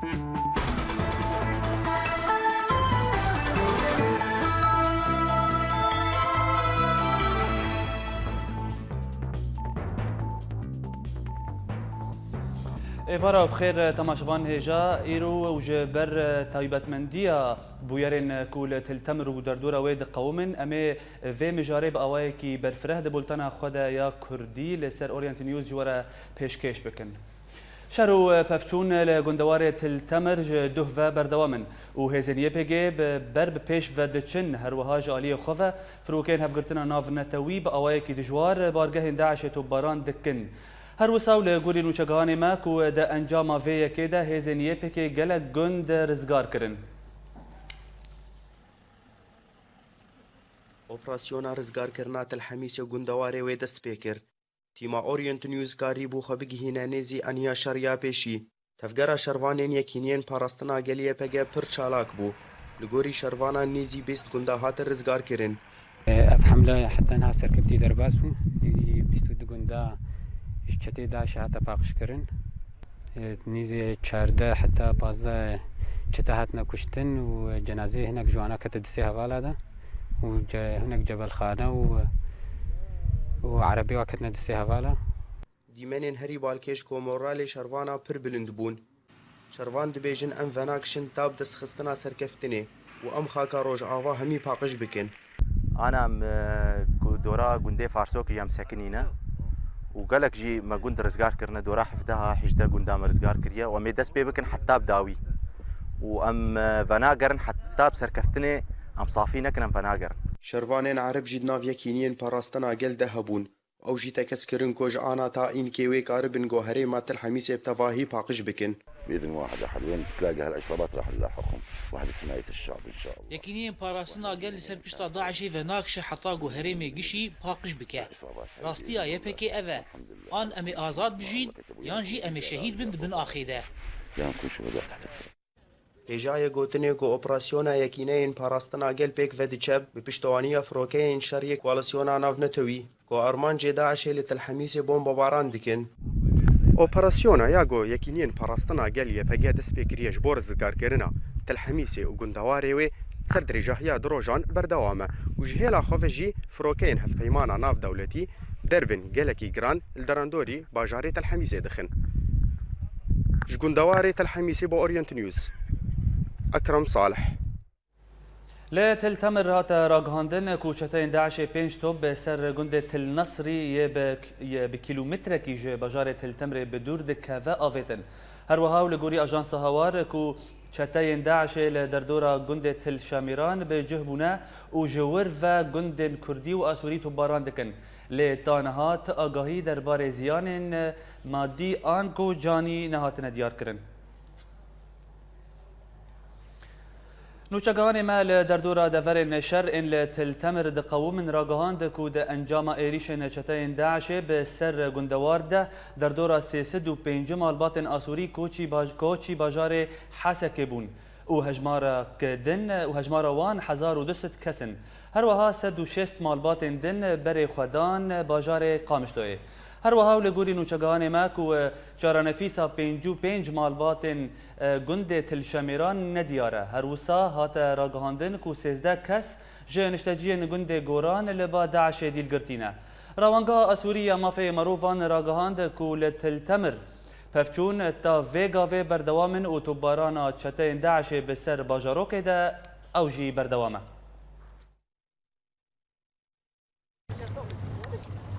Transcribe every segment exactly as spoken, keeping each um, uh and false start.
Êvara bi xêr, temaşevan hêja, îro û ji ber taybetmendiya bûyerên ku li Til Temir û derdora wê diqewimin, em ê vê mijarê bi awayekî berfireh di bultena xwe de ya kurdî li ser Orient News ji we re pêşkêş bikin. Şer û pevçûn li gundewarê Til Temir ji duh ve berdewam in û hêzên Y P G bi ber bi pêş ve diçin, her wiha ji aliyê xwe ve firokeyên hevgirtina navnetewî bi awayekî dijwar bargehên DAIŞê topbaran dikin. Her wisa û li gorî nûçegihanê me ku di encama vê yekê de hêzên Y P G gelek gund rizgar kirin. Operasyona rizgarkirina Til Hemîsê gundewarê wê dest pê kir. Tîma Orient News karîbû xwe bigihîne nêzî eniya şer ya pêşî. Tevgera şervanên Yekîniyên Parastina Gel Y P G pir çalak bû. Li gorî şervanan nêzî bîst gunda hatin rizgarkirin. Ev hemle heta niha serkeftî derbas bû. Nêzî bîst û du gunda ji çetê DAIŞê hate paqijkirin. Nêzî çardeh heta pazdeh çete hatine kuştin û cenazeyê hinek ji wana kete destê hevala de û ce-, hinek cebelxane û, û erebê wa ketine destê hevala. Dîmenên herî balkêş ku moralê şervana pir bilind bûn. Şervan dibêjin em venakişin tab destxistina serkeftinê û em xaka Rojava hemî paqij bikin. Ana em, e, ku dora gundê Farsokê em sekinîne û gelek jî me gund rizgar kirine, dora hevdeha, hejdeh gunda me rizgar kiriye û em ê dest pê bikin heta bi dawî. Û em, e, venagerin heta bi serkeftinê em safî nekin, em venagerin. Şervanên Ereb jî di nav Yekîniyên Parastina Gel de hebûn. Ew jî tekez kirin ku ji ana ta înkê wê karibin ku herêma Til Hemîsê bi tevahî paqij bikin. بإذن واحد أحد، وين تلاقي هالعصابات راح نلاحقهم. وحدة حماية الشعب إن شاء الله. Yekîniyên Parastina Gel li ser pişta DAIŞê venakişe heta ku herêmê gişî paqij bike. Rastiya Y P G ev e. An em ê azad bijîn, yan jî em ê şehîd bin di bin axê de. يا نكون شهداء تحت الثرى. Hêjayê gotinê ku operasyona Yekîneyên Parastina Gel pêk ve diçe, bi piştewaniya firokeyên şer yê Koalîsyona Navnetewî, ku armancê DAIŞê li Til Hemîsê bombebaran dikin. Operasyona ya ku Yekîniyên Parastina Gel Y P G dest pê kiriye ji bo rizgarkirina Til Hemîsê û gundewarê wê, ser dirêjahiya du rojan berdewam e û ji hêla xwe ve jî firokeyên hevpeymana navdewletî derbên gelekî giran li derendorî bajarê Til Hemîsê dixin. Ji gundewarê Til Hemîsê bo Orient News, Ekrem Salih. Li Til Temir hate ragihandin ku çeteyên DAIŞê pênc top bi ser gundê Til Nesrî yê bi, yê bi kîlometrekî ji bajarê Til Temirê bi dûr dikeve avêtin. Her wiha û li gorî Ajansa Hawar ku çeteyên DAIŞê li derdora gundê Til Şemîran bi cih bûne û ji wir ve gundên Kurdî û Asûrî topbaran dikin. Lê ta niha ti agahî derbarê ziyanên madî an ku canî nehatine diyarkirin. Nûçegihanê me li derdora deverên şer ên li Til Temir diqewimin ragihand ku di encama êrîşên çeteyên DAIŞê bi ser gundewar de derdora sê sed û pêncî malbatên Asûrî koçî baj-, koçî bajarê Hesekê bûn û hejmarek din û hejmara wan hezar û du sed kes in. Her wiha sed û şêst malbatên din berê xwe dan bajarê Qamişloyê. Her wiha û li gorî nûçegihanê me ku çarenefîsa pêncî û pênc malbatên e, gundê Til Şemêran nediyar e. Her wisa hate ragihandin ku sêzdeh kes ji nişteciyên gundê Goran li ba DAIŞê dîlgirtî ne. Rawengeha Asûrî ya Mafê Mirovan ragihand ku li Til Temir pevçûn ta vê gavê berdewam in û topbarana çeteyên DAIŞê bi ser bajarokê de ew jî berdewam e.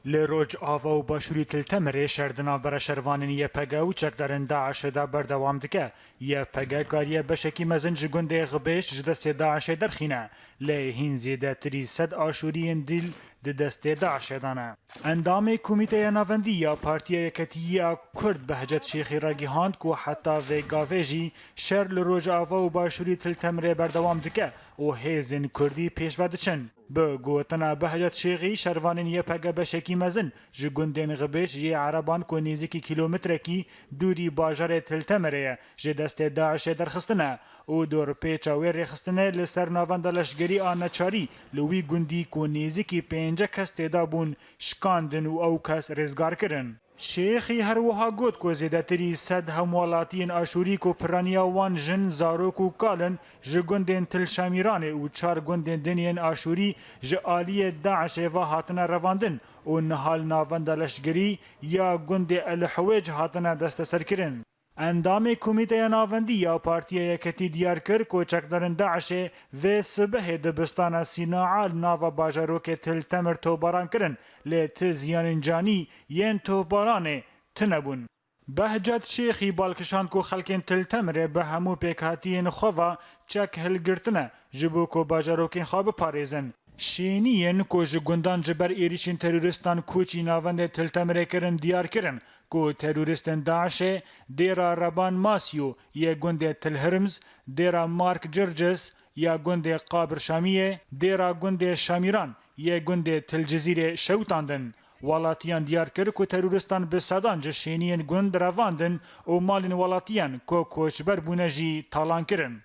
Li Rojava û başûrî Til Temirê şer di navbera şervanên Y P G û çekdarên DAIŞê de berdewam dike. Y P G kariye beşekî mezin ji gundê Xibêş ji destê DAIŞê derxîne, lê hîn zêdetirî sed aşûriyên dîl di destê DAIŞê de ne. Endamê Komîteya Navendî ya Partiya Yeketî ya Kurd Behcet Şêxî ragihand ku heta vê gavê jî şer li Rojava û başûrî Til Temirê berdewam dike û hêzên Kurdî pêş ve diçin. Bi gotina Behcet Şêxî, şervanên Y P G beşekî mezin ji gundên Xibêş yê Ereban ku nêzîkî kîlometrekî dûrî bajarê Til Temirê ye, ji destê DAIŞê derxistine û dorpêça wê rêxistine li ser navenda leşgerî a neçarî li wî gundî ku nêzîkî pêncî kes tê de bûn, şikandin û ew kes rêzgar kirin. Şêxî her wiha got ku zêdetirî sed hemwelatiyên Aşûrî ku piraniya wan jin, zarok û kal in, ji gundên Til Şemîranê û çar gundên din yên Aşûrî ji aliyê DAIŞê ve hatine revandin û niha li navenda leşkerî ya gundê El Hiwêc hatine desteserkirin. Endamê Komîteya Navendî ya Partiya Yeketî diyar kir ku çekdarên DAIŞê vê sibehê dibistana Sînaa li nava bajarokê Til Temir topbaran kirin, lê ti ziyanên canî yên topbaranê tune bûn. Behcet Şêxî bal kişand ku xelkên Til Temirê bi hemû pêkhatiyên xwe ve çek hilgirtine ji bo ku bajarokên xwe biparêzin. Şêniyên ku ji gundan ji ber êrîşên terorîstan koçî navendê Til Temirê kirin diyar kirin ku terorîstên DAIŞê dêra Reban Masyo yê gundê Til Hirmz, dêra Mark Circis ya gundê Qabir Şamiyê, dêra gundê Şamîran yê gundê Til Cizîrê şewitandin. Welatiyan diyar kir ku terorîstan bi sedan ji şêniyên gund revandin û malên welatiyan ku koçber bûne jî talan kirin.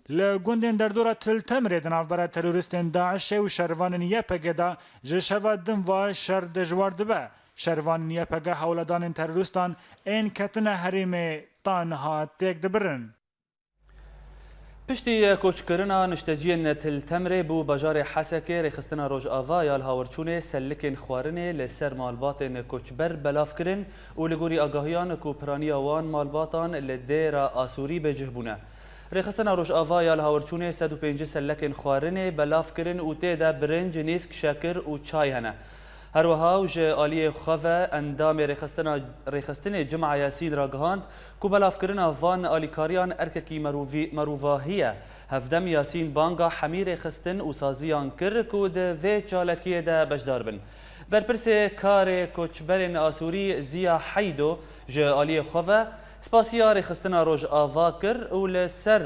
Li gundên derdora Til Temirê di navbera terorîstên DAIŞê û şervanên Y P G de ji şeva din ve şer dijwar dibe. Şervanên Y P G hewledanên terorîstan ên ketine herêmê ta niha têk dibirin. Piştî koçkirina nişteciyên Til Temirê bo bajarê Hesekê, Rêxistina Rojava ya li Hawirçûnê selikên xwarinê li ser malbatên koçber belav kirin û li gorî agahiyan ku piraniya wan malbatan li dêra Asûrî bêcih bûne. Rêxistina Rojava ya li Hawirçûnê sed û pêncî selekên xwarinê belav kirin û tê de birinc, nîsk, şekir û çay hene. Her wiha û ji aliyê xwe ve endamê rêxistina, rêxistinê Cuma Yasîn ragihand ku belavkirina van alîkariyan erkekî merûvî-, merûvahî ye. Hevdem Yasîn banga hemî rêxistin û saziyan kir ku di vê çalakiyê de beşdar bin. Berpirsê karê koçberên Asûrî Ziya Heydo ji aliyê xwe ve spasiya Rêxistina Rojava kir û li ser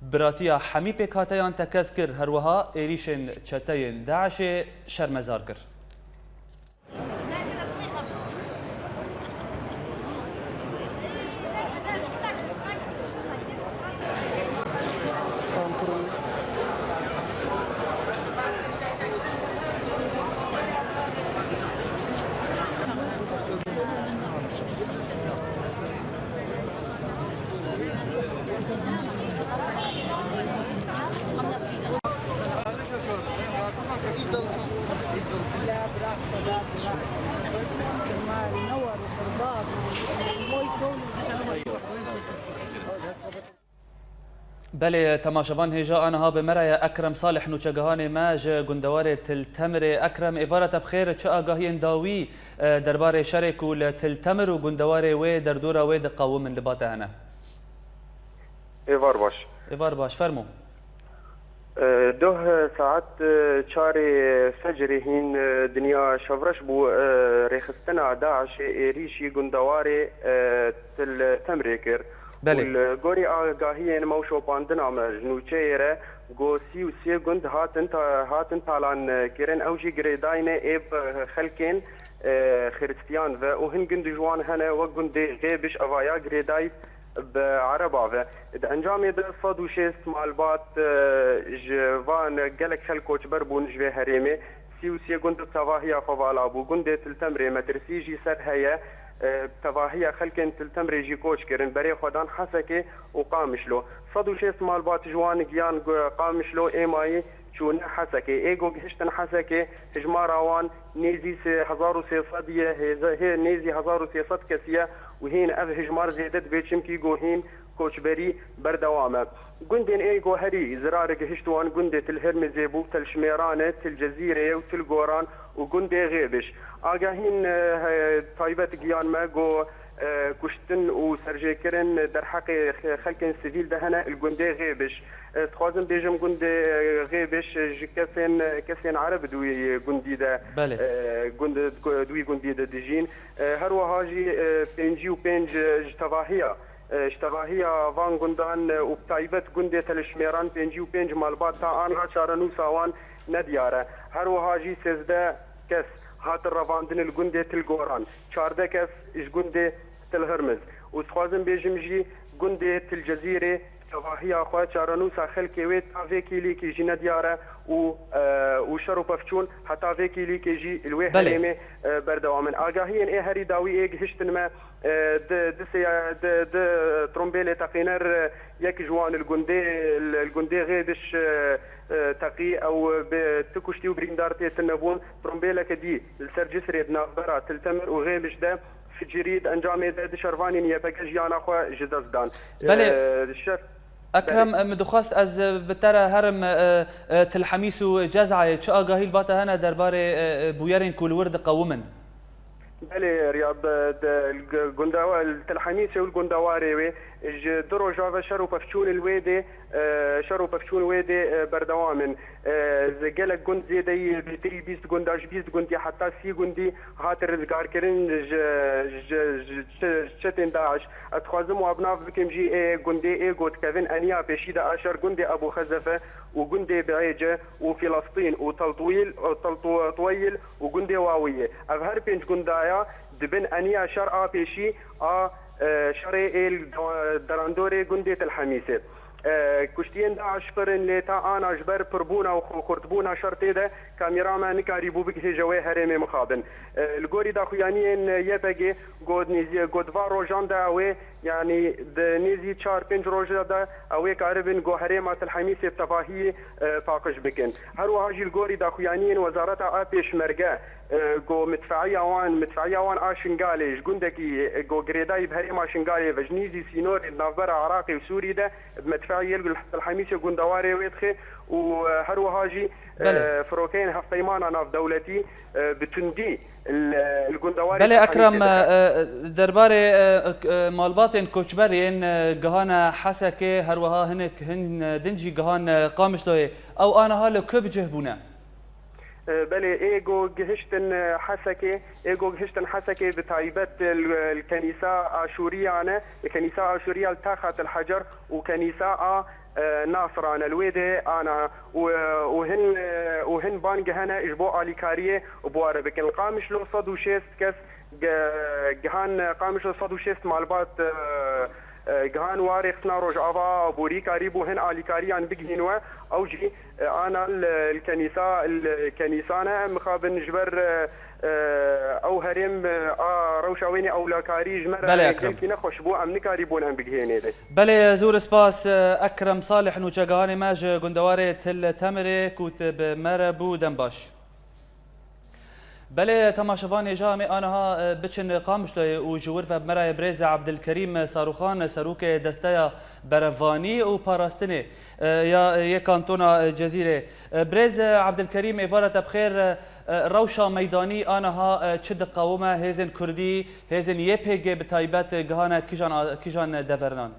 biratiya hemî pêkhateyan tekez kir, her wiha êrîşên çeteyên DAIŞê şermezar kir. Belê, temaşevan, hêja aniha bi me re ye Ekrem Salih, nûçegihanê me ji gundewarê Til Temirê. Ekrem, êvara te bi xêr, çi agahiyên dawî, e, derbarê şerê ku li Til Temir û gundewarê wê derdora wê diqewimin li ba te hene? Êvar baş. Êvar baş, fermo. E, doh saet, e, çarê fecrê hîn, e, dinya şevreş bû, e, rêxistina DAIŞê êrîşî gundewarê, e, Til Temrê kir. Belê. Û li gorî agahiyên me û şopandina me ji nûçeyê re, got sî û sê gund hatin ta-, hatin talan, e, kirin. Ew jî girêdayî ne ê bi xelkên, e, xiristiyan ve û hin gund ji wan hene wek gundê Xêbiş, eva ya girêdayî bi ereba ve. Di encamê de sed û şêst malbat, e, ji van gelek xelk koçber bûn ji vê herêmê. Sî û sê gund bi tevahiya xwe vala bû. Gundê Til Temrê metirsî jî ser heye. E, tevahiya xelkên Til Temrê jî koç kirin. Berê xwe dan Hesekê û Qamişlo. Sed û şêst malbat ji wan giyan gu-, Qamişlo êmayî çûne Hesekê. Ê ku gihiştin Hesekê, hijmara wan nêzî sê hezar û sê sed ye, hêze-, hê nêzî hezar û sê sed kesî ye û hîn ev hijmar zêde dibe, çimkî ku hîn koçberî berdewam e. Gundên ê ku herî zirar gihişt wan gundê Til Hirmizê bû, Telşmêran e, Til Cezîrê ye û Til Goran û gundê Xêbiş. Agahîn, e, he-, taybet giyan me ku, e, kuştin û serjêkirin derheqê xe-, xelkên sivîl de hene li gundê Xêbiş. E, dixwazim bêjim gundê Xêbiş ji kesên, kesên Ereb di wî gundî de, Belê. e, gund-, di wî gundî de dijîn. E, her wiha jî, e, pêncî û pênc ji tevahiya, e, ji tevahiya van gundan, e, û bi taybet gundê Telişmêran pêncî û pênc malbat ta anha çarenûsa wan nediyar e. Her wiha jî sêzdeh kes hatin revandin li gundê Til Goran, çardeh kes ji gundê Til Hirmiz. Û dixwazim bêjim jî, gundê Til Cezîrê tevahiya xwe, çarenûsa xelkê wê ta vê kêlîkê jî nediyar e û, e, û şer û pevçûn heta vê kêlîkê jî li wê Belê. herêmê, e, berdewam in. Agahiyên ê herî dawî ê gihiştin me, e, di, di sê-, di, di trombêlê teqîner, e, yek ji wan li gundê, li, li gundê Xêdiş, e, e, teqî, ew bi tu kuştî û birîndar tê tune bûn. Trombêleke dî li ser Cisrê di navbera Til Temir û Xêdiş de ficirî, di encamê de du şervanên Y P G jiyana xwe ji dest dan. Belê. E, şer-, Ekrem, Belê. e, min dixwest ez, e, bi te re herim, e, e, Til Hemîs û Cezayê. Çi agahî li ba te hene derbarê, e, e, bûyerên ku li wir diqewimin? Belê, Riyad, e, de, g-, gundawa-, li Til Hemîsê û li gundewarê wê ji du roja ve şer û pevçûn li wê dê, e, şer û pevçûn wê dê, e, berdewam in. E, z-, gelek gund zêdeyî, bêtirî bîst gunda, ji bîst gundî heta sî gundî hate rizgarkirin ji, ji, ji, ji çetên DAIŞ. Ez dixwazim we bi nav bikim jî, ê gundê ê gotkevin eniya pêşî de a şer gundê Ebû Xezefe û gundê Biêce û Filistîn û Teltwîl, û Teltweyl û gundê Wawiyê. Ev her pênc gundaya dibin eniya şer a pêşî a, e, şerê ê li derandorê gundê Til Hemîsê. E, kuştiyên DAIŞ pir in, lê ta ana ji ber pirbûna û xurtbûna şer tê de kamîra me nikarîbû bigihêje wê herêmê mixabin. E, li gorî daxuyaniyên Y P G, got nêzî-, got va rojan de ew ê, yanî di nêzî çar pênc roja de ew ê karibin go herêma Til Hemîsê bi tevahî, e, paqij bikin. Her wiha jî li gorî daxuyaniyên Wezareta a Pêşmerge, e, go midfeeya wan, midfeeya wan a Şingalê ji gundekî, e, go girêdayî bi herêma Şingalê ve ji nêzî sînorê di navbera Iraqê û Sûrî de bi medfeeyê li Til Hemîsê gundewarê wê dixe û, e, her wiha jî, e, Belê. firokeyên hevpeymana navdewletî, e, bi tundî li, li gundewarê Belê Til Ekrem, Hemîsê dixe. e, e, derbarê, e, e, malbatên koçber yên, e, gihane Hesekê, her wiha hinek hin, e, din jî gihan, e, Qamişloyê. Ew aniha li ku bi cih bûne? E, belê, ê go gihiştin, e, Hesekê, ê go gihiştin Hesekê bi taybet, e, li, li kenîsa Aşûriyan e, li kenîsa Aşûriya li Taxa Til Hecer û kenîsa a, e, Nasran e, li wê dê ana û, e, û hin, e, û hin ban gihene ji bo alîkariyê bi ware bikin. Li Qamişlo sed û şêst kes ge-, gihan, e, Qamişlo sed û şêst malbat, e, e, gihan warê xistina Rojava aborî karî bû hin alîkariyan bigihîn we. Ew jî, e, ana li, li kenîsa, li kenîsan e. Em mixabin ji ber, e, e, ew herêm, e, a rewşa wênê ewlakarî ji me re Belê, Ekrem. gelkî nexweş bû. Em nikarîbûn em bigihênê lê. Belê, zor spas, e, Ekrem Salih, nûçegihanê me ji gundewarê Til Temirê ku tu bi me re bû, dem baş. Belê, temaşevanê, ja em ê aniha, e, biçin Qamişloyê û ji wir ve bi me re ye birêz Ebdilkerîm Sarûxan, serokê Desteya Berevanî û Parastinê, e, ya, yê Kantona Cezîrê. E, birêz Ebdilkerîm, êvara te bi xêr, e, e, rewşa meydanî aniha, e, çi diqewime, hêzên Kurdî, hêzên Y P G bi taybet, e, gihane kîjan a-, kîjan devernan?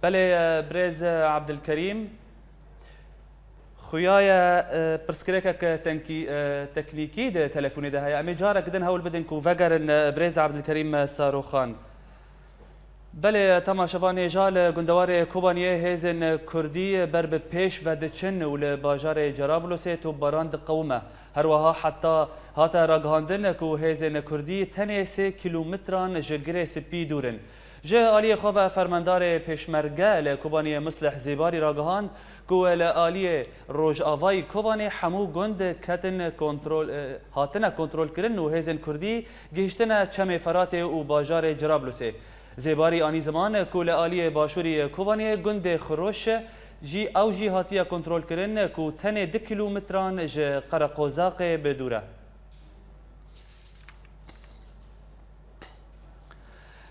Belê, e, birêz, e, Ebdilkerîm. Xuya ye, e, pirsgirêkek tenkî-, e, teknîkî di telefonê de heye. Em ê carek din hewl bidin ku vegerin, e, birêz Ebdilkerîm Saroxan. Belê, temaşevanê, ja li gundewarê Kobaniyê hêzên Kurdî ber bi pêş ve diçin û li bajarê Cerablûsê topbaran diqewime. Her wiha heta hate ragihandin ku hêzên Kurdî tenê sê kîlometran ji Girê Spî dûr in. Ji aliyê xwe ve fermandarê pêşmerge li Kobaniyê Muslih Zêbarî ragihand ku li aliyê rojavayî Kobanê hemû gund ketin kontrol, e, hatine kontrolkirin û hêzên Kurdî gihiştine Çemê Feratê û bajarê Cirablûsê. Zêbarî anî ziman ku li aliyê başûrî Kobaniyê gundê Xiroş jî ew jî hatiye kontrolkirin ku tenê du kîlometran ji Qereqozaqê bi dûr e.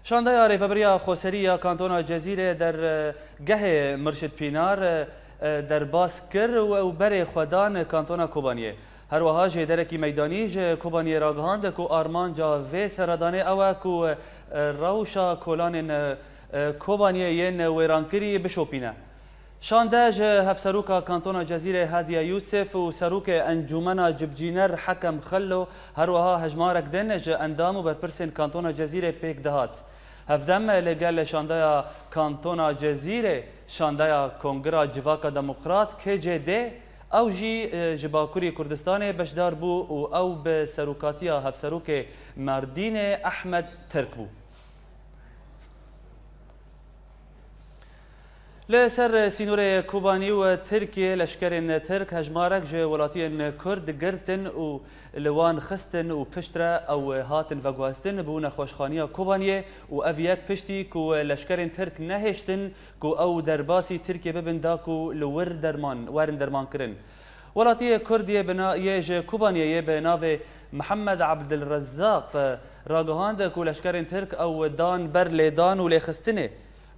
Şandeya Rêveberiya Xweserî ya Kantona Cezîrê dergehê Mirşid Pînar, e, derbas kir û ew berê xwe dan Kantona Kobaniyê. Her wiha jêderekî meydanî ji Kobaniyê ragihand ku armanca vê seredanê ew e ku, e, rewşa kolanên, e, Kobaniyê yên wêrankirî bişopîne. Şande ji Hevseroka Kantona Cezîrê Hediye Yûsif û Serokê Encûmena Cibcîner Hekem Xello, her wiha hejmarek din ji endam û berpirsên Kantona Cezîrê pêk dihat. Hevdem li gel şandeya Kantona Cezîrê, şandeya Kongira Civaka Demokrat, K C D, Ew jî, e, ji Bakurê Kurdistanê beşdar bû û ew bi serokatiya Hevserokê Mardînê Ehmed Tirk bû. Li ser sînorê Kobanî û Tirkiyê leşkerên Tirk hejmarek ji welatiyên Kurd girtin û li wan xistin û piştre ew hatin veguhestin bo nexweşxaniya Kobaniyê û ev yek piştî ku leşkerên Tirk nehêştin ku ew derbasî Tirkiyê bibin da ku li wir derman, werin dermankirin. Welatiyê Kurd yê bi na-, yê ji Kobaniyê yê bi navê Mihemed Abdulrezzaq ragihand ku leşkerên Tirk ew dan ber lêdan û lêxistinê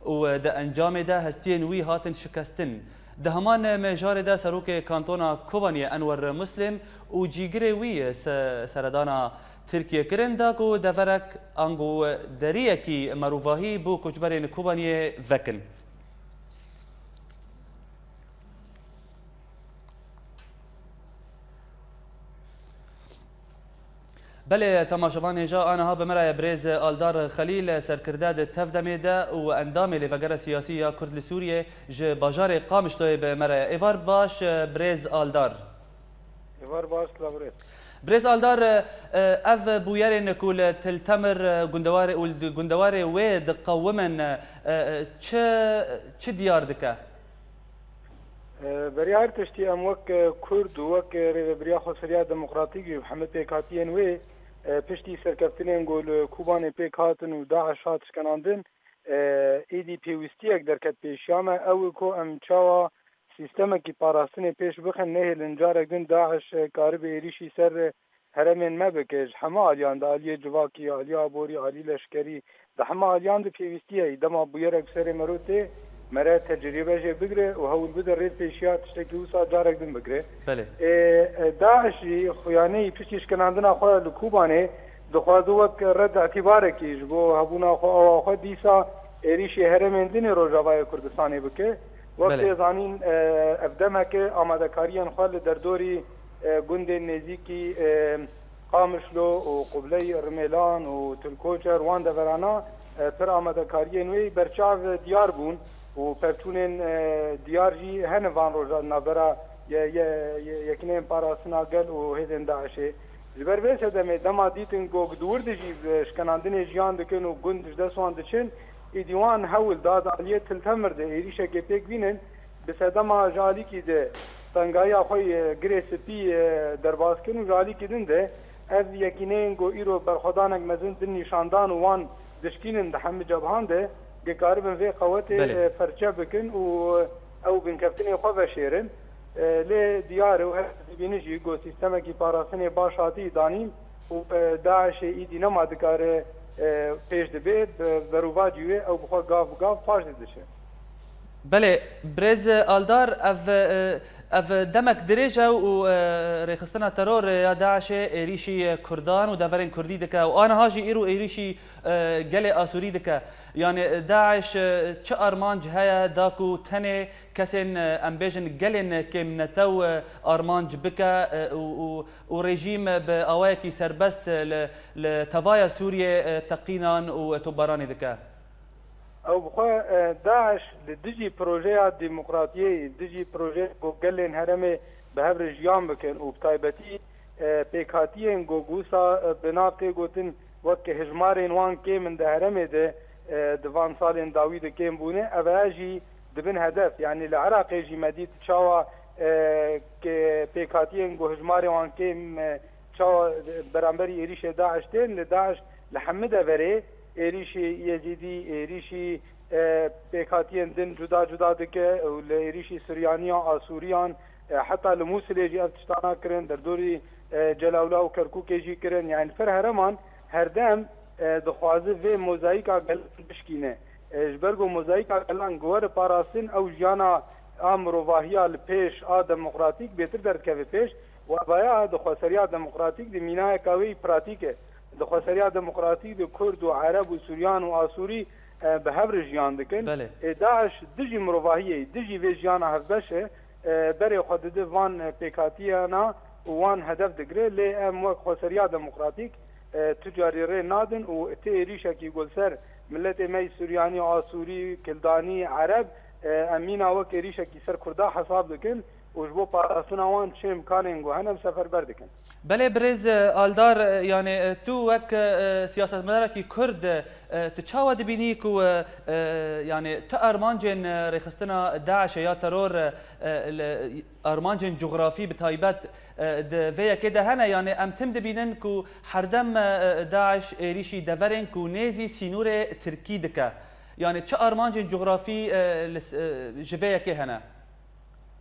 û di encamê de hestiyên wî hatin şikestin. Di heman mijarê de serokê kantona Kobaniyê Enwer Muslim û cîgirê wî se-, seredana Tirkiyê kirin da ku deverek ango deriyekî merovahî bo koçberên Kobaniyê vekin. Belê, temaşevan hêja aniha bi me re ye birêz Aldar Xelîl, serkirde di Tevdemê de û endamê Lêvegera Siyasî ya Kurd li Sûriyê ji bajarê Qamişloyê bi me re ye. Êvar baş, birêz Aldar. Êvar baş, silav û rêz. Birêz Aldar, e, ev bûyerên ku li Til Temir, e, gundewarê û li gundewarê wê diqewimin, e, e, çi, çi diyar dike? E, beriya her tiştî em wek, e, Kurd û wek, e, rêvebiriya Xweseriya Demokratîk jî bi hemî pêkhatiyên wê, e, piştî serkeftinên ku li Kobanê pêk hatin û DAIŞ hat şkenandin, e, êdî pêwîstiyek derket pêşiya me, ew e ku em çawa sîstemekî parastinê pêş bixin, nehêlin carek din DAIŞ, e, karibe êrîşî ser, e, herêmên me bike. Ji heme aliyan de, aliyê civakî, aliyê aborî, alî leşkerî, di heme aliyan de pêwîstî heye. Dema bûyerek serê mero tê, mere tecrîbe jê bigire û hewl bide rê pêşiya tiştekî wisa carek din bigire. Belê. Ê, e, DAIŞ jî xuyaneyî piştî şkenandina xwe li Kobanê dixwaze wek red îtîbarekî ji bo hebûna xwe, awa xwe dîsa êrîşê herêmên din ê Rojavayê Kurdistanê bike. Wek Belê. tê zanîn, e, ev demeke amadekariyên xwe li derdorî, e, gundên nêzîkî, e, Qamişlo û Qubleyê Rimêlan û Til Koçer, wan deverana, e, pir amadekariyên wê berçav diyar bûn û pevçûnên, e, diyar jî hene van roja di navbera ye-, ye-, ye-, Yekîneyên Parastina Gel û hêzên DAIŞê. Ji ber vê sedemê dema dîtin ku di wir de jî bi şkenandinê jiyan dikin û gund ji dest wan diçin, êdî wan hewl da di aliyê Til Temir de êrîşekê pêk bînin, bi sedema ji alîkî de tengahiya xwe yê girê spî, e, derbas kirin û ji alîkî din de ev yekîneyên ku îro berxwedanek mezin din nîşan dan û wan dişkînin di hemî cebhan de, dikaribin vê qewetê, Belê. e, ferçe bikin û ew binkeftinê xwe veşêrin. E, lê diyar e û her kesî bînin jî ku sîstemekî parastinê baş hatî danîn û, e, DAIŞê îdî nema dikare, e, pêş dibe, bi berovajî wê ew bi xwe gav bi gav paş didiçe. Belê, birêz Aldar, ev, e, ev demek dirêj e û, e, rêxistina terorê ya DAIŞê êrîşî Kurdan û deverên Kurdî dike û aniha jî îro êrîşî, e, gelê Asûrî dike. Yani, e, DAIŞ, e, çi armanc heye da ku tenê kesên, e, em bêjin gelên kêmnetew, e, armanc bike, e, û, û, û rejîm bi awayekî serbest, e, li, li tevaya Sûriyê, e, teqînan û topbaranê dike? Ew bi xwe, e, DAIŞ li dijî projeya demokratiyê, dijî projeyê ku gelên herêmê bi hev re jiyan bikin û bi taybetî, e, pêkhatiyên ku wisa, e, bi nav tê gotin wek hijmarên wan kêm in di herêmê de, e, di van salên dawî de kêm bûne, ev e jî dibin hedef. Yanî li Iraqê jî me dît çawa, e, ke-, pêkhatiyên ku hijmarê wan kêm, e, çawa beramberî êrîşê DAIŞ tên, li DAIŞ li hemî deverê êrîşî Yezîdî, êrîşî, e, pêkhatiyên din cuda cuda dike û li êrîşî Suryaniyan, Asûriyan, e, heta li Mûsilê jî ev tiştana kirin, derdorî, e, Celawla û Kerkûkê jî kirin. Yani li pir herêman herdem, e, dixwaze vê mozayîka gelan bişkîne. E, ji ber ku mozayîka gelan ku were parastin, ew jiyana a mirovahiya li pêş a demokratîk bêtir derdikeve pêş. Û evaya di xweseriya demokratîk de mînayeka wê yî pratîk e. Di xweseriya demokratîk de Kurd û Ereb û Suryan û Asûrî, e, bi hev re jiyan dikin. Belê. Ê, DAIŞ dijî mirovahiyê, dijî vê jiyana hevbeş e. E, berê xwe dide van, e, pêkhatiyana û wan hedef digire. Lê em wek xweseriya demokratîk, e, tu carî rê nadin û tê êrîşekî ku li ser miletê me yî Suryanî, Asûrî, Kildanî, Ereb, e, em mîna wek êrîşekî ser Kurda hesab dikin. û ji bo parastina wan çi imkanên ku hene em seferber dikin. Belê birêz, e, Aldar, e, yani, e, tu wek, e, siyasetmedarekî Kurd, e, tu çawa dibînî ku, e, e, yani tu armancên, e, rêxistina DAIŞ'ê ya teror, e, e, li, armancên cografî bi taybet, e, di vê yekê de hene, yani em tim dibînin ku herdem, e, e, DAIŞ êrîşî deverên ku nêzî sînorê Tirkî dike. Yani çi armancên cografî, e, li s-, e, ji vê yekê hene?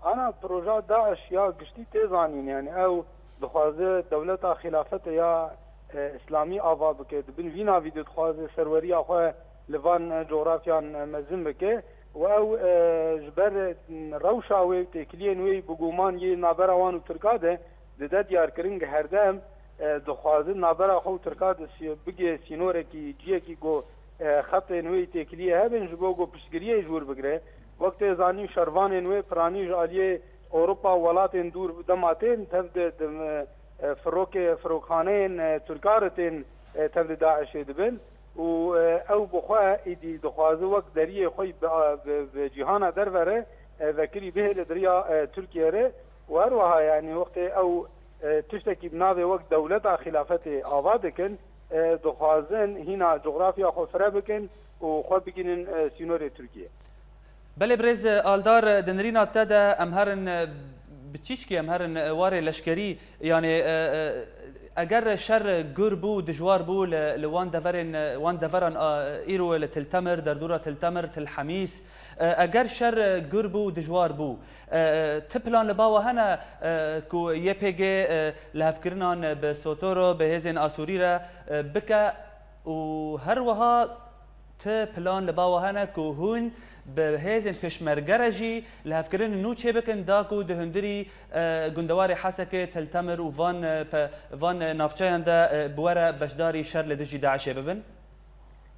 Ana proja DAIŞ ya giştî tê zanîn, yani ew dixwaze dewleta xîlafetê ya, e, îslamî ava bike, di bin vî navî de dixwaze serweriya xwe li van, e, cografyan, e, mezin bike û ew, e, ji ber, e, rewşa wê û têkiliyên wê bi guman yê navbera wan û Tirka de dide diyarkirin ku herdem, e, dixwaze navbera xwe û Tirka de sî-, bigê sînorekî, ciyekî ku, e, xetên wê têkiliyê hebin ji bo ku piştgiriyê ji wir bigire. Wek tê zanîn şervanên wê piranî ji aliyê Ewropa û welatên dûr dema tên tev di, di, e, firokê, firokxaneyên, e, Tirka re tên, e, tev di DAIŞ'ê dibin û, e, ew bi xwe êdî dixwaze wek deriyê xwe bi, bi, bi cîhana derve re, e, vekirî bihêle di riya, e, Tirkiye re û her wiha, yanî wextê ew, e, tiştekî bi navê wek dewleta xîlafetê ava dikin, e, dixwazin hîna cografya xwe fire bikin û xwe bigihînin, e, sînorê Tirkiye. Belê birêz Aldar, di nirîna te de em herin, e, bi çîçkî em herin, e, warê leşkerî, yanî, e, e, eger şer gur bû, dijwar bû li, li wan deverên, e, wan deveran, a, îro li Til Temir, derdora Til Temir, Til Hemîs, e, eger şer gur bû, dijwar bû, e, e, ti plan li ba we hene, e, ku Y P G, e, lihevkirinan bi Sotoro, bi hêzên Asûrî re, e, bike û her wiha Ti plan li ba we hene ku hûn bi hêzên pêşmerge re jî lihevkirin nû çêbikin, da ku di hundirî, e, gundewarê Hesekê, Til Temir û van, e, pe-, van, e, navçeyan de, e, bi we re beşdarî şer li dijî DAIŞ'ê bibin?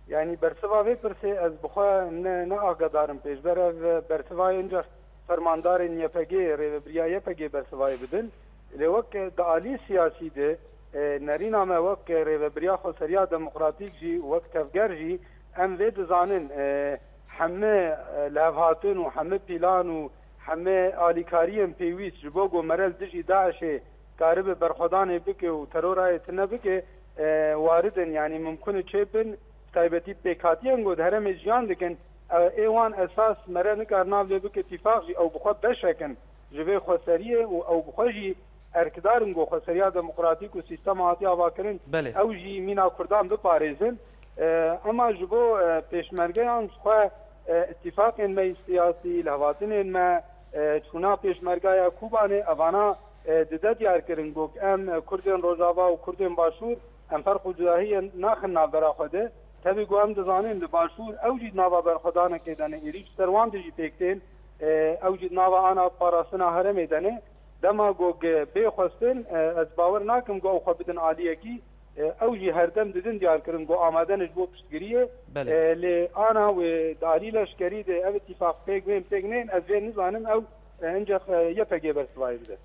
Yanî bersiva vê pirsê ez bi xwe ne, ne agahdarim pêşber. Ev bersiva ye inca fermandarên Y P G, rêvebiriya Y P G bersivayê bidin. Lê wek di alî siyasî de, e, nerîna me wek rêvebiriya xweseriya demokratîk jî, wek tevger jî, em vê dizanin, e, heme, e, lihevhatin û heme pîlan û heme alîkariyên pêwîst ji bo ku mere li dijî DAIŞ'ê karibe berxwedanê bike û terorayê tune bike, e, warid in, yanî mimkun e çêbin, bi taybetî pêkhatiyên ku di herêmê jiyan dikin, e, ê wan esas mere nikare nav lê bike tîfaq jî ew bi xwe beşek in ji vê xweseriyê û ew bi xwe jî erkdar in ku xweseriya demokratîk û sîstema hatiye avakirin, Belê. ew jî mîna Kurdan biparêzin. E, ema ji bo, e, pêşmergeyan ji xwe, e, îtîfaqên me yê siyasî, lihevhatinên me, e, çûna pêşmergeya Kobanê, evana, e, dide diyar kirin ku em, e, Kurdên Rojava û Kurdên Başûr, em ferq û cudahiyê naxin navbera xwe de. Tevî ku em dizanin li Başûr ew jî di nava berxwedanekê de ne, êrîş ser wan de jî pêk tên, e, ew jî di nava ana parastina herêmê de ne. Dema ku bê xwestin, e, ez bawer nakim ku ew xwe bidin aliyekî, e, ew jî herdem didin diyar kirin ku amade ne ji bo piştgiriyê. Belê. E, lê ana wê di alî leşkerî de ev îtîfaq pêk bên pêk nên, ez vê nizanim ew, e, incex, e, Y P G bersivayê bide.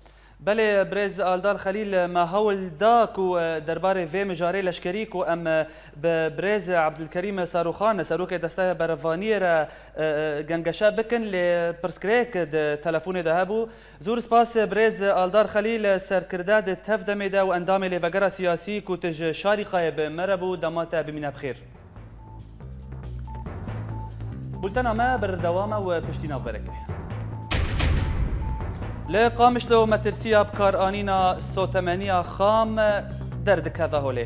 Belê, birêz Aldar Xelîl, me hewl da ku, e, derbarê vê mijarê leşkerî ku em, e, bi birêz Ebdilkerîm Sarûxan, serokê Desteya Berevaniyê re, e, e, gengeşe bikin, lê pirsgirêk di telefonê de hebû. Zor spas, birêz Aldar Xelîl, serkirde di tev demê de û endamê lêvegera siyasî ku tu ji Şarîqayê bi me re bû, dema te bimîne bi xêr. Bultena me berdewam e û piştî navbereke. Li Qamişlo metirsiya bikaranîna sotemeniya xam derdikeve holê.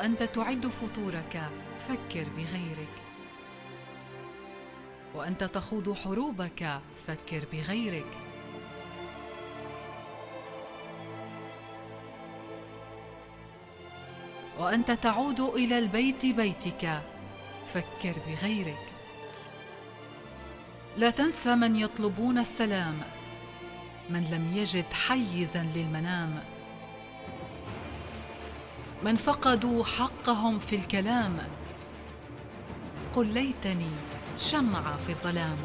أنت تعد فطورك، فكر بغيرك. وأنت تخوض حروبك، فكر بغيرك. وأنت تعود إلى البيت بيتك، فكر بغيرك. لا تنسى من يطلبون السلام، من لم يجد حيزا للمنام، من فقدوا حقهم في الكلام. قل ليتني شمعة في الظلام.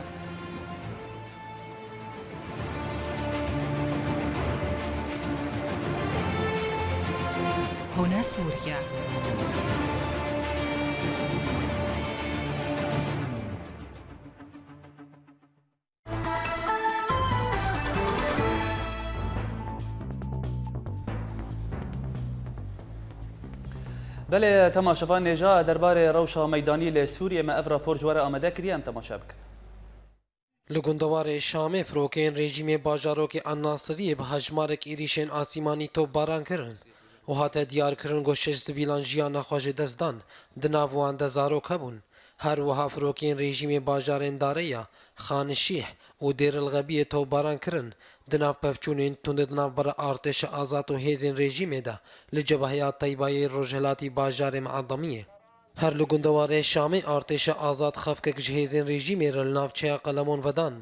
هنا سوريا. Belê, temaşevan nêja derbarê rewşa meydanî li Sûriyê me ev rapor ji we re amade kiriye, em temaşe bikin. Li gundewarê Şamê firokeyên rejîmê bajarokê El Nasiriyê bi hejmarek êrîşên asîmanî topbaran kirin û hate diyarkirin ku şeş sivîlan jiyana xwe ji dest dan, di nav wan de zarok hebûn. Her wiha firokeyên rejîmê bajarên Dareya, Xanişîh û Dêr el Xebiyê topbaran kirin, di nav pevçûnên tund di navbera artêşa azad û hêzên rejîmê de li cebeheya Teybayê rojhilatî bajarê Meadamiyê. Her li gundewarê Şamê artêşa azad xefkek ji hêzên rejîmê re li navçeya Qelemon vedan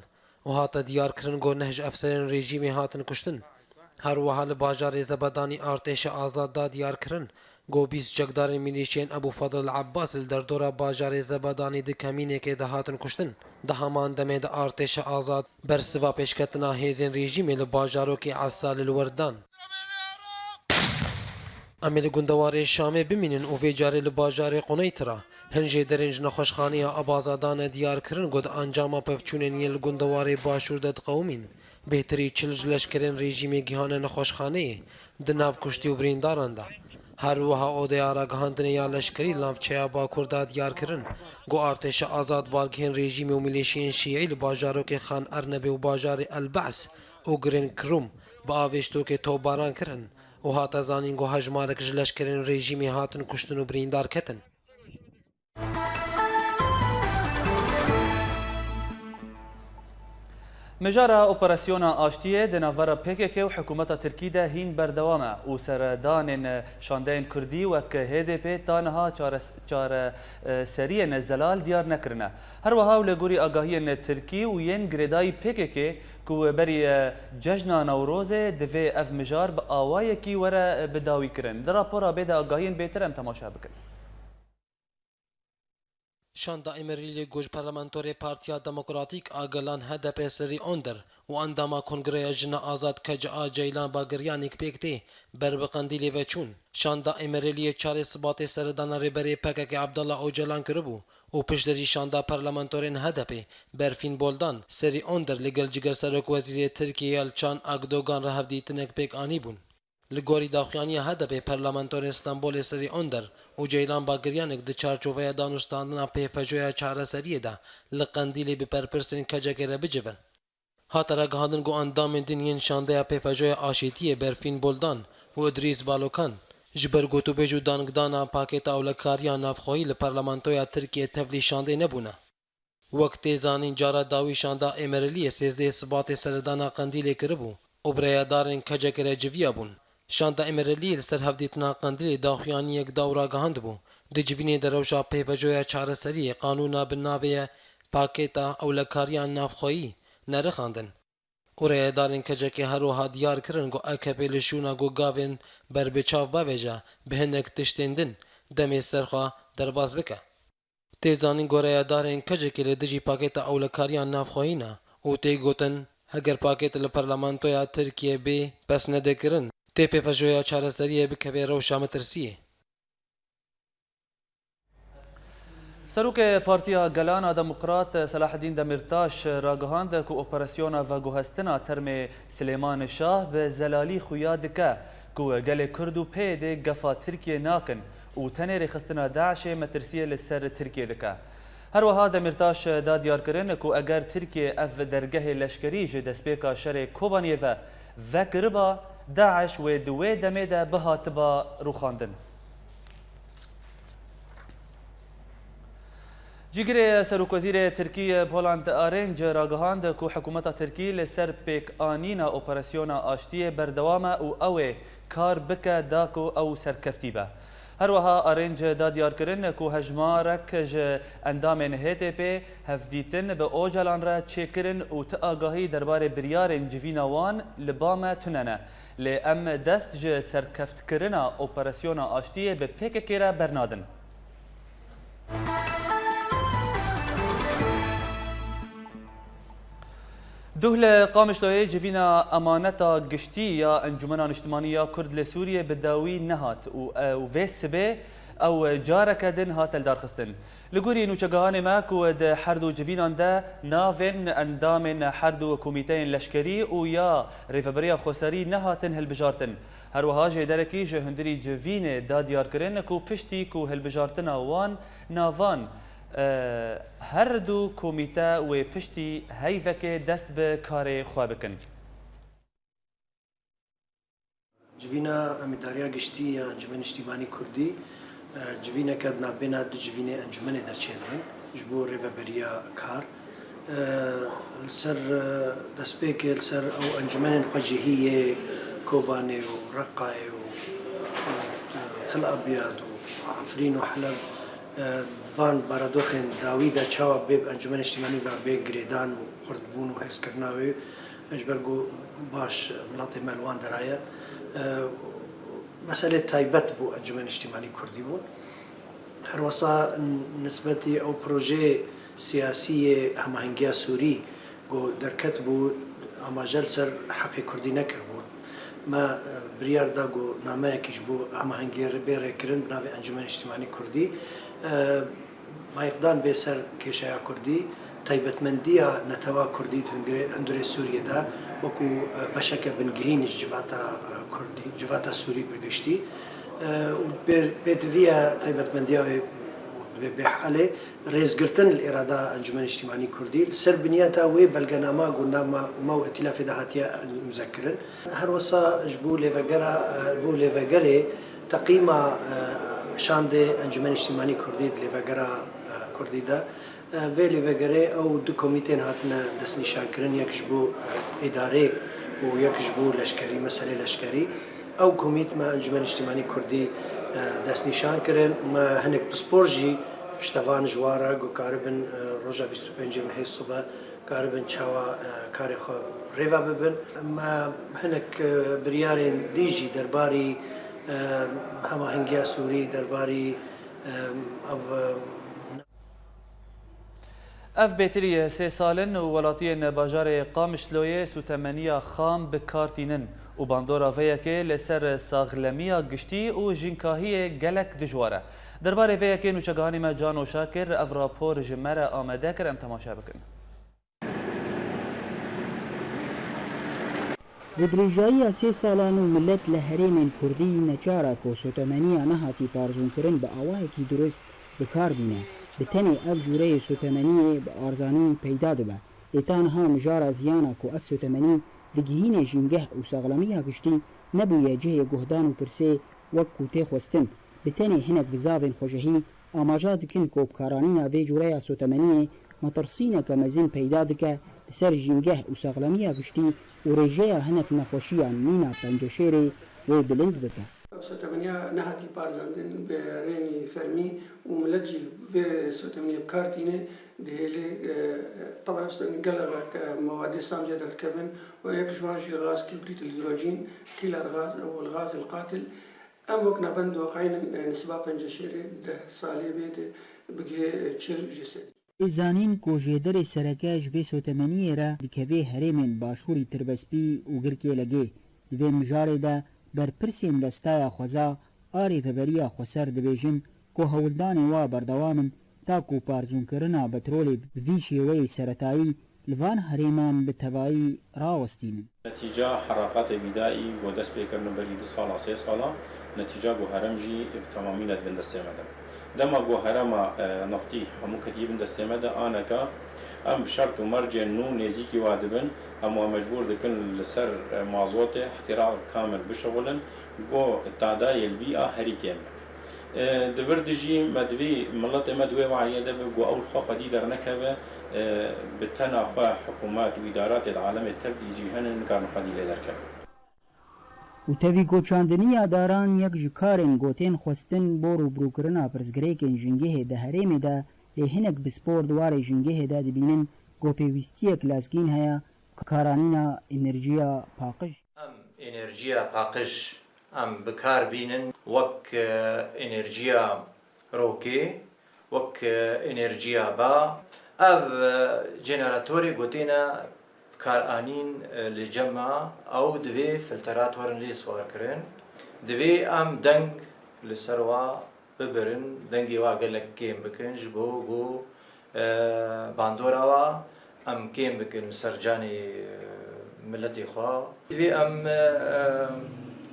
û hate diyarkirin ku neh ji efserên rejîmê hatin kuştin. Her wiha li bajarê Zebedanî artêşa azad da diyarkirin ku bîst çekdarên milîşiyên Ebû Fedl Ebbas li derdora bajarê Zebedanî di kemînekê de hatin kuştin. Di heman demê de artêşa azad bersiva pêşketina hêzên rejîmê li bajarokê Esa li li wir dan. Em ê li gundewarê Şamê bimînin û vê carê li bajarê Quneytira hin jêderên ji nexweşxaneya Abaza dane diyarkirin ku di encama pevçûnên yên li gundewarê Başûr de diqewimîn, bêhtirî çil ji leşkerên rejîmê gihane nexweşxaneyê, di nav kuştî û birîndaran de. Her wiha odeya ragihandinê ya leşkerî li navçeya Bakur da diyar kirin ku artêşa azad balgihên rejîmê û milîşiyên şîî li bajarokê Xan Ernebê û bajarê El Be's û Girên Kirûm bi avêştokê topbaran kirin û hate zanîn ku hejmarek ji leşkerên rejîmê hatin kuştin û birîndar ketin. Mijara operasyona aştiyê di navbera P K K û hikûmeta Tirkî de hîn berdewam e û serdanên şandeyên Kurdî wek H D P ta niha çares-, çareseriyên zelal diyar nekirine. Her wiha û li gorî agahiyên Tirkî û yên girêdayî P K K ku berî cejna Newrozê divê ev mijar bi awayekî were bidawîkirin. Di rapora bê de agahiyên bêtir em temaşe bikin. Şanda Îmrîlî ku ji parlamentorê Partiya Demokratîk a Gelan H D P Serî Onder û endama Kongreya Jina Azad K C A Ceylan Bagiryanîk pêk tê, ber bi Qendîlê ve çûn. Şanda Îmrîliyê çarê Sibatê seredana Rêberê P K K Abdullah Ocalan kiribû û piştre jî şanda parlamentorên H D P Berfîn Boldan, Serî Onder li gel Cigerserok Wezîrê Tirkiyê Yalçan Akdogan re hevdîtinek pêk anîbûn. Li gorî daxuyaniya H D P, parlamentorên Stenbolê Serî Onder û Ceylan Bagiryanek di çarçoveya danûstandina pêfejoya çareseriyê de li Qendîlê bi berpirsên K C K re bicivin. Hate ragihandin ku endamên din yên şandeya pêfejoya aşîtiyê Berfîn Boldan û Idrîs Balokan ji ber gotûbêj û dangdana pakêta ewlekariya navxweyî li parlamentoya Tirkiyê tevlî şandê nebûne. Wek tê zanîn, cara dawî şanda Îmrîliyê sêzdehê Sibatê seredana Qendîlê kiribû û bi rêyedarên K C K re civiyabûn. Şanda Îmrîliyê li ser hevdîtina Qendîlê daxuyaniyek da û ragihandibû, di civînê de rewşa pêvejoya çareseriyê qanûna bi navê ye Pakêta Ewlekariya Navxweyî nerixandin. Û rêyedarên K C K her wiha diyar kirin ku A K P li şûna ku gavên berbiçav bavêje bi hinek tiştên din demê ser xwe derbas bike. Tê zanîn ku rêyedarên K C K li dijî pakêta ewlekariya navxweyî ne û tê gotin, heger pakêt li parlamentoya Tirkiyê bê pesnedê kirin, tê pêvejoya çareseriyê bikeve rewşa metirsiyê. Serokê Partiya Gelan a Demokrat Selahedîn Demîrtaş ragihand ku operasyona veguhestina termê Silêman Şah bi zelalî xuya dike ku gelê Kurd û P Y D gefa Tirkiyê nakin û tenê rêxistina DAIŞê metirsiyê li ser Tirkiyê dike. Her wiha Demîrtaş da diyarkirin ku eger Tirkiye ev dergehê leşkerî ji destpêka şerê Kobaniyê ve vekiriba, DAIŞ wê di wê demê de bihatiba rûxandin. Cîgirê Serokwezîrê Tirkî Poland Arenc ragihand ku hikûmeta Tirkî li ser pêkanîna operasyona aştiyê berdewam e û ew ê kar bike da ku ew serkeftî be. Her wiha Arenc da diyar kirin ku hejmarek ji endamên H D P hevdîtin bi Ocalan re çêkirin û ti agahî derbarê biryarên civîna wan li ba me tune ne. Lê em dest ji serkeftkirina operasyona aştiyê bi P K K re bernadin. Duh li Qamişloyê civîna emaneta giştî ya Encûmena Niştimanî ya Kurd li Sûriyê bi dawî nehat û ew vê sibê ew careke din hate lidarxistin. Li gorî nûçegihanê me ku di her du civînan de navên endamên her du komîteyên leşkerî û ya Rêveberiya Xweserî nehatin hilbijartin. Her wiha jêderekî ji hundirî civînê da diyarkirin ku piştî ku hilbijartina wan navan, e, her du komîte wê piştî heyvekê dest bi karê xwe bikin. Civîna Emîdariya Giştî ya Encûmenê Niştîmanî Kurdî, e, civîneke di navbêna du civînê encûmenê de çêdibin ji bo rêveberiya kar. E, li ser, e, destpêkê li ser ew encûmenên xwecihî yê Kobanê û Reqayê û, e, Til Abyad û Efrîn û Heleb, e, van baradoxên dawî de çawa bê bi Encûmenê Niştîmanî ve bê girêdan û xurtbûn û hêzkirina wê, ji ber ku baş miletê me li wan dera ye. E, meselê taybet bû Encûmenê Niştîmanî Kurdî bûn. Her wesa nisbetî ew projeyê siyasî yê Hemahengiya Sûrî ku derket bû, amaje li ser heqê Kurdî nekiribû. Me, e, biryar da ku nameyekî ji bo hemahengiyê bê rêkirin bi navê Encûmenê Niştîmanî Kurdî. E, Mayqdan bê ser kêşeya Kurdî, taybetmendiya netewa Kurdî di hundirê, hundirê Sûriyê de wekû, e, beşeke bingehîn ji civata, e, Kurdî, civata Sûrî bi giştî, e, û pê, pêdiviya taybetmendiya wê divê bê halê rêzgirtin li îrada Encûmenê Niştîmanî Kurdî. Li ser binyata wê belgenama ku nava me û îtîlafê de hatiye îmzekirin. Her wisa ji bo lêvegera, e, bo lêvegerê teqîma, e, şandê Encûmenê Niştîmanî Kurdî di lêvegera, e, Kurdî de. E, vê lêvegerê ew du komîtên hatine destnîşankirin, yek ji bo, e, îdarê û yek ji bo leşkerî, meselê leşkerî. Ew komît me Encûmenê Niştîmanî Kurdî, e, destnîşan kirin. Me hinek pispor jî piştevan ji wan re ku karibin, e, roja bîst û pêncê mehê sibe karibin çawa, e, karê xwe rêve bibin. Me hinek, e, biryarên dî jî derbarî, e, hemahengiya Sûrî, derbarî, e, ev, e, Ev bêtirî sê sal in û welatiyên bajarê Qamişloyê sotemeniya xam bi kar tînin û bandora vê yekê li ser saxlemiya giştî û jinkahiyê gelek dijwar e. Derbarê vê yekê nûçegihanê me Cano Şakir ev rapor ji me re amade kir, em temaşe bikin. Bi dirêjayiya sê salan û milet li herêmên Kurdî neçar e ku sotemeniya nehatî parzûnkirin bi awayekî durust bi kar bîne. Bi tenê ev cûreyê sotemeniyê bi arzanî peyda dibe. Lê ta niha mijara ziyana ku ev sotemenî digihîne jîngeh û saxlemiya giştî nebûye cihê guhdan û pirsê wek ku tê xwestin. Bi tenê hinek bizavên xwejehî amaja dikin ku bikaranîna vê cûreya sotemeniyê metirsîneke mezin peyda dike li ser jîngeh û saxlemiya giştî û rêjeya hinek nexweşiyan mîna penceşêrê wê bilind bike. Ev sotemeniya nehatî parzandin bi rênî fermî û milet jî vê sotemeniyê bi kar tîne, dihêlê, e, taban ev sotemenî gelek, e, mewadê sam jê derdikevin û yek ji wan jî gaz kibrît, hîdrojîn, kîler gaz, ew gaz el qatil. Em wek navend diqeynin, e, nisiba penceşêrê deh salê bê de bigihê, e, çil ji sedî. Ê zanîn ku jêderê sereke ji vê sotemeniyê re dikevê herêmên Başûrî Tirbespî û Girkê Legê. Di vê mijarê de berpirsên Destaya Xweza a Rêveberiya Xweser dibêjin ku hewldanê wa berdewam in ta ku parzûnkirina petrolê bi vî şêweyê seretayî li van herêman bi tevayî rawestînin. Netîca heraqatê bîdayî ku dest pê kirine berî du sala, sê sala, netîca ku herem jî bi temamî ne di bin destê me de. Dema ku herema, e, neftî hemû ketî bin destê me de, aneka em bi şert û mercên nû nêzîkî wa dibin, em wa mecbûr dikin li ser, e, mazotê îhtîrak kamil bişixulin, ku tadayê li bî a herî kêm be. E, di vir de jî me divî miletê me di wê wayê de be ku ew li xwe xwedî dernekeve, e, bi tena xwe hikûmet û îdaratê di alemê tev de jî hene, nikarin xwedî lê derkevin. Û tevî ku çandiniya daran yek ji karên ku tên xwestin bo rûbirûkirina pirsgirêkên jîngehê di herêmê de, lê hinek pispor di warê jîngehê de dibînin ku pêwîstiyek lezgîn heye, karanîna enerjiya paqij. Em enerjiya paqij em bi kar bînin wek, e, enerjiya rokê, wek, e, enerjiya ba. Ev, e, jeneratorê ku têne karanîn, e, li cem me, ew divê filterat werin lê siwar kirin. Divê em deng li ser wa bibirin, dengê wa gelek kêm bikin, ji bo ku, e, bandora wa em kêm bikin li ser canê, e, miletê xwe. Divê em, e,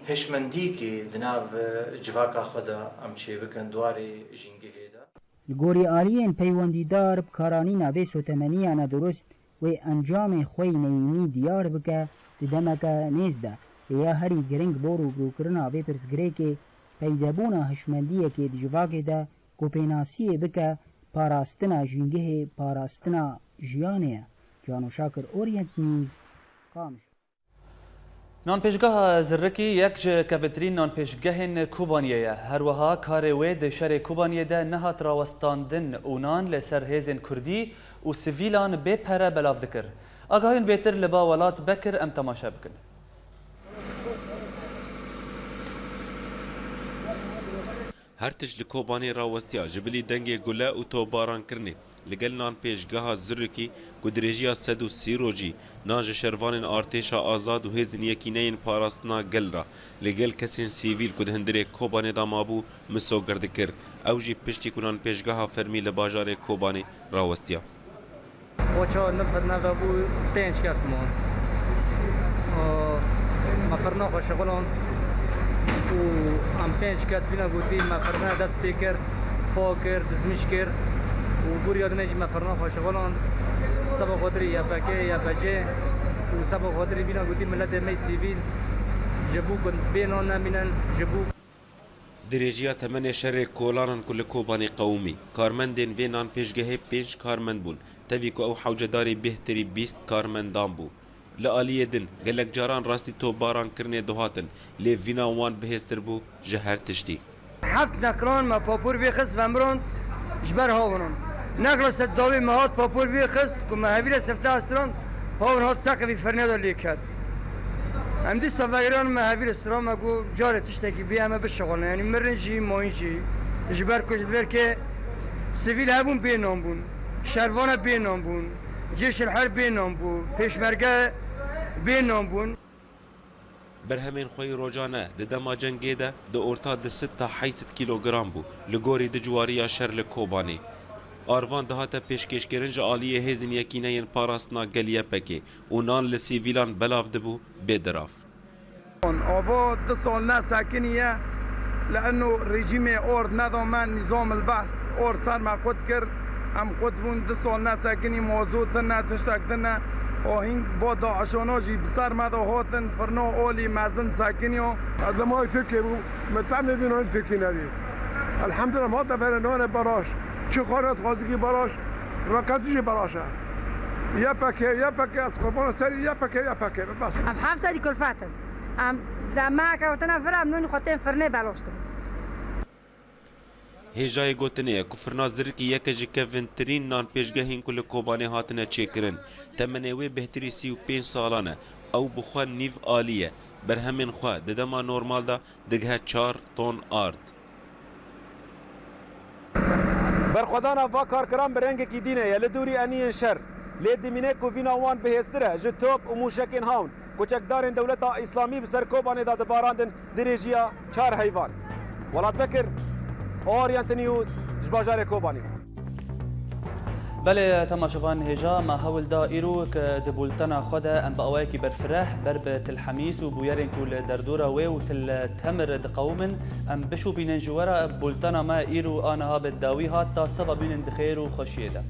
hişmendîkê di nav, e, civaka xwe de em çêbikin di warê jîngehê de. Li gorî aliyên peywendîdar, bi karanîna vê sotemeniya nedurust, wê encamê xwe yî neyînî diyar bike di demeke nêz de, lê ya herî giring bo rûbirûkirina vê pirsgirêkê peydebûna hişmendiyekê di civakê de ku pênasiyê bike parastina jîngehê, parastina jiyanê ye. Cano Şakir, Orient News, Qamişlo. Nanpêşgeha Zirikî yek ji kevintirîn nanpêşgehên Kobaniyê ye. Her wiha karê wê di şerê Kobaniyê de nehat rawestandin û nan li ser hêzên kurdî û sivîlan bê pere belav dikir. Agahiyên bêtir li ba Welat Bekir em temaşe bikin. Her tişt li Kobanê rawestiya ji bilî dengê gule û topbarankirinê. Li gel nanpêşgeha Zurikî ku dirêjiya sed û sî rojî nan ji şervanên artêşa azad û hêzên yekîneyên parastina gel re li gel kesên sivîl ku di hundirê Kobanê de mabû misogir dikir. Ew jî piştî ku nanpêşgeha fermî li bajarê Kobanê rawestiya. Oça nifir neve bû, pênc kes bûn. Û me firna xwe şixulon û em pênc kes bîna gotî me firna dest pê kir, pa kir, dizmîş kir û bûriya dinê jî me firna xwe şixulon. Seba xatirî Y P G, Y P C û seba xatirî bîna gotî miletê me sivîl ji bo ku bê nan nemînin, ji bo Dirêjiya temenê şerê kolanan ku li Kobanê qewimî, karmendên vê nanpêşgehê pênc karmend bûn, tevî ku ew hewcedarî bêhtirî bîst karmendan bû. Li aliyê din, gelek caran rastî topbarankirinê dihatin, lê vîna wan bihêztir bû ji her tiştî. Heft nekran me papûr vê xist ve miran ji ber hawiran. Nekla ser dawî me hat papûr vê xist ku me hevîre sifte estirand, hawir hat seqivî firnê de lê ket. Em dîsa vegeriyan me hevîr istirand me got carê tiştekî bî em ê bişixulin. Yanî mirin jî, mayîn jî. Ji ber ku ji vir ke sivîl hebûn bê nan bûn. Şervane bê nan bûn. Cêşil her bê nan bû. Pêşmerge bê nan bûn. Berhemên xwe yî rojane di dema cengê de di orta du sed ta heyt sed kîlogram bû, li gorî du ciwariya şer li Kobanê. Arvan dihate pêşkêşkirin ji aliyê hêzên yekîneyên parastina gel Y P G û nan li sivîlan belav dibû bê dirav. Ava du sal ne sekiniye, li eno rejîmê ard neda me, nîzam el behs ard ser me qut kir. Em qut bûn, du sal nesekinî, mazot tune, tiştek tune. Ahîn va DAIŞana jî bi ser me de hatin, firna alî mezin sekiniya. Ez li malê Tirkiyê bûm, min temê vî nanî Tirkî nedî. Elhemdulillah, ma te vere nane belaş. Çi xwarin dixwazî kî belaş, raketî jî belaş e. Y P G, Y P G, ez qurbana serî Y P G, Y P G, bes. Em heft sedî kulfet in. Em demeke hatine vir, em nûnî xwe tên firnê belaş dibin. Hêjayê gotinê ye ku firna Zirikî yeke ji kevintirîn nanpêşgehên ku li Kobanê hatine çêkirin. Temenê wê bêhtirî sî û pênc salan e. Ew bi xwe nîv alî ye. Berhemên xwe di dema normal de digihe çar ton ard. Berxwedana va karkiran bi rengekî dî ne ye. Li dûrî eniyên şer lê dimîne ku vîna wan bihêztir e ji top û mûşekên hawn. Ku çekdarên Dewleta Îslamî bi ser Kobanê de dibarandin, dirêjiya çar heyvan. Welat Bekir, Orient News, ji bajarê Kobanê. Belê, temaşevan hêja, me hewl da îro ke di bultena xwe de em bi awayekî berfireh ber bi tilhemîs û bûyerên ku li derdora wê û til temir diqewimin, em bişopînin ji we re. Bultena me îro a niha bi dawî hat, ta seba bînin di xêr û xweşiyê de.